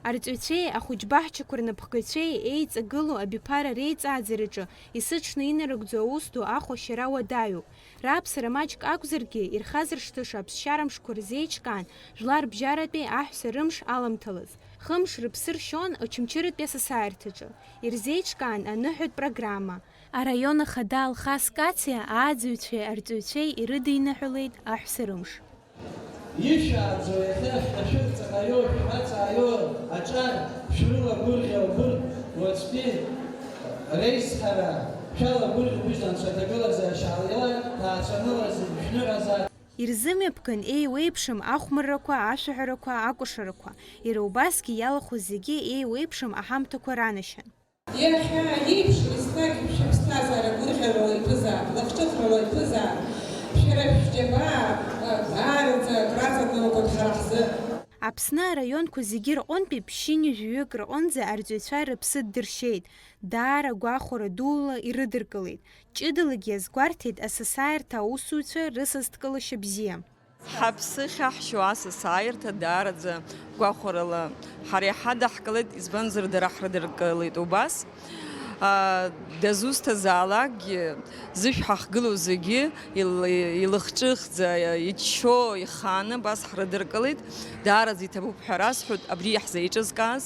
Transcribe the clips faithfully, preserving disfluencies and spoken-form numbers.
Арҵаҩцәеи ахәыҷбаҳчақәа рнапхгацәеи еиҵагылоу абиԥара реиҵааӡараҿы исыҽны инарыгӡо аус ду ахәашьара уадаҩуп. Раԥсара маҷк акәзаргьы, ирхазыршҭыша аԥсшьарамшқәа рзеиҿкаан, жәларбжьаратәи аҳәса рымш аламҭалаз. Хымш рыԥсы ршьон Очамчыратәи асасааирҭаҿы. Ирзеиҿкаан аныҳәатә программа. Араион ахада Алхас Кациа ааӡаҩцәеи арҵаҩцәеи ирыдиныҳәалеит аҳәса рымш. Ишәааӡо иахьа шәҭашәырҵаҟаио, шәҳәаҵааио аҿар шәрылагәырӷьа убырҭ уаҵәтәи реизҳара шәалагәырӷьо быжь анцәа аҭагылазаашьа алеилак ҭаацәанылаз шәныҳәазар. Ирзымҩаԥган еиуеиԥшым ахәмаррақәа, ашәаҳәарақәа, акәашарақәа, иара убасгьы иалахәыз зегьы еиуеиԥшым аҳамҭақәа ранашьан. Иахьа еиԥш, еснагь шәыԥсҭазаара гәырӷьарала иҭәызаап, лахҿыхрала иҭәызаап, шәара шәџьабаа, а, даараӡа акраҵанакуеит ҳара ҳзы. Аԥсны араионқәа зегьы рҟынтәи ԥшьынҩажәаҩык рҟынӡа арҵаҩцәа рыԥсы ддыршьеит, даара гәахәара дула ирыдыркылеит, ҷыдалагьы иазгәарҭеит асасааирҭа аусзуҩцәа рысасдкылашьа бзиа. Ҳаԥсы ахьаҳшьо асасааирҭа даараӡа гәахәарала ҳара иҳадаҳкылеит, избанзар, дара ҳрыдыркылеит убас. Аа, дызусҭазаалакгьы, зышә ҳахгылоу зегьы ил-, илыхҿыхӡа, иччо, ихааны абас ҳрыдыркылеит. Даараӡа иҭабуп ҳәа расҳәоит абри иаҳзеиҿызкааз.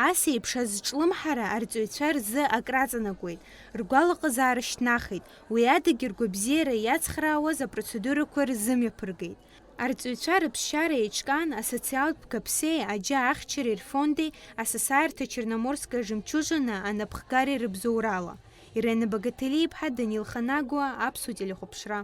Ас еиԥш азҿлымҳара арҵаҩцәа рзы акраҵанакуеит, ргәалаҟазаара шьҭнахит, уи адагьы ргәабзиара иацхраауаз апроцедурақәа рзымҩаԥыргеит. Арҵаҩцәа рыԥсшьара еиҿкаан асоциалтә каԥсеи аџьа ахьчареи рфонди асасааирҭа Черноморская жемчужина анапхгареи рыбзоурала. Ирена Багаҭелиԥҳа, Данил Ханагуа, Аԥсуа телехәаԥшра.